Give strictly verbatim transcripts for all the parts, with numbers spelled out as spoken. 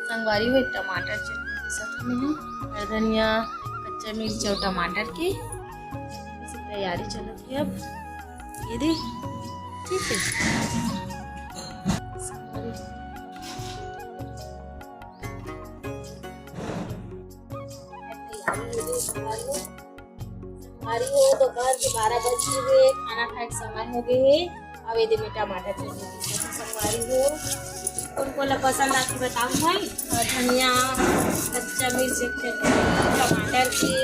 संगवारी हो, टमाटर चटनी पीसत हन, हरा धनिया, कच्चा मिर्च और टमाटर के तैयारी चलत हे अब। ये दे, ठीक है। संगवारी हो, संगवारी हो, दोपहर के बारह बज गे हे, खाना खाए के समय हो गे हे। अब ये दे में टमाटर चटनी पीसत हन संगवारी हो। कोन कोन ला पसंद आथे बताओ भाई। और धनिया, कच्चा मिर्च के चटनी, टमाटर के,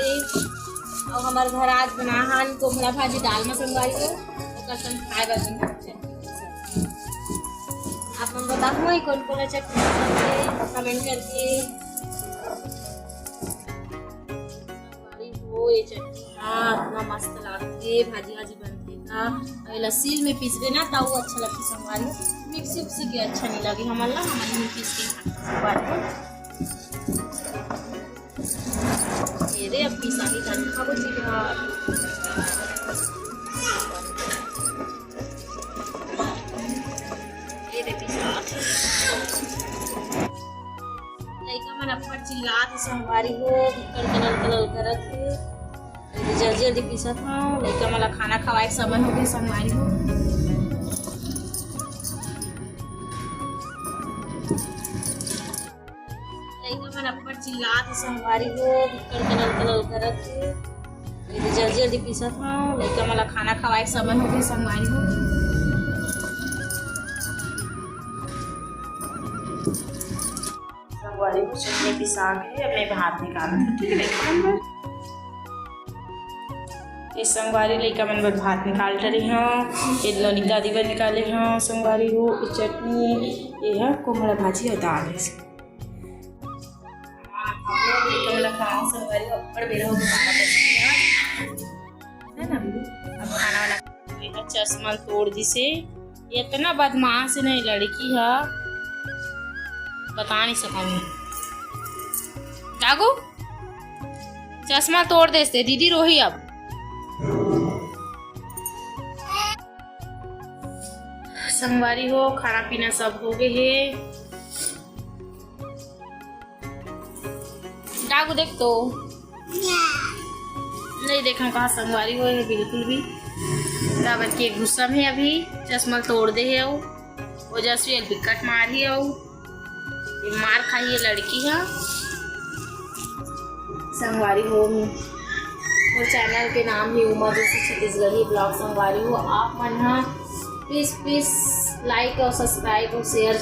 और हमर घर आज बनाहन कोम्हड़ा भाजी दाल में संगवारी हो, ओकर संग खाए बर बनही चटनी। आप मन बताओ भाई कोन कोन ला चटनी पसंद हे, comment करके। संगवारी हो, ये चटनी ना इतना मस्त लागथे, भाजी वाजी बनथे त। अउ एला सील में पीसबे ना, त वो अच्छा लगथे संगवारी हो। मिक्सी उक्सी के अच्छा नहीं लगे हमन ला, हमन ही पीस के खाथे संगवारी हो। ये रे, अब पीसा ही जाने खाबो जी का। ये दे पीसा। लइका मन अब्बड़ चिल्लात हे संगवारी हो, बिक्कट कलल कलल करत हे। जल्दी जल्दी पीसत हव, लइका मन ला खाना खवाए के समय हो गे संगवारी हो। लइका मन अब्बड़ चिल्लात हे संगवारी हो, बिक्कट कलल कलल करत हे। ये दे जल्दी जल्दी पीसत हव, लइका मन ला खाना खवाए के समय हो गे संगवारी हो। संगवारी हो, चटनी पिसा गे, अब मैं भात निकालत हव, ठीक है, लइका मन बर। ये संगवारी लइका मन बर भात निकाल डरे हव, ये नोनी दादी बर निकाले हव संगवारी हो, ये चटनी, ये ह कोम्हड़ा भाजी और दाल है। लइका मन ला खाना संगवारी हो, अब्बड़ बेरा हो गे, बारह बज गे हे, है ना? अब खाना वाना, ये ह चश्मा तोड़ दिसे, इतना बदमाश हे ना ये लड़की ह, बता नहीं सकंव। कागू, चश्मा तोड़ देस ते, दीदी रोही अब। संगवारी हो, खाना पीना सब हो गे हे। कागू देख तो। नहीं देखंव कहाँ संगवारी हो, ये बिल्कुल भी। काबर के गुस्सा में अभी चश्मा तोड़ दे हे अउ ओजस्वी ल बिकट मारही अउ ये मार खाही ये लड़की ह। संगवारी हो, मोर channel के नाम हे उमा जोशी छत्तीसगढ़ी vlog। संगवारी हो, आप मन ह please, please like और subscribe और share जरूर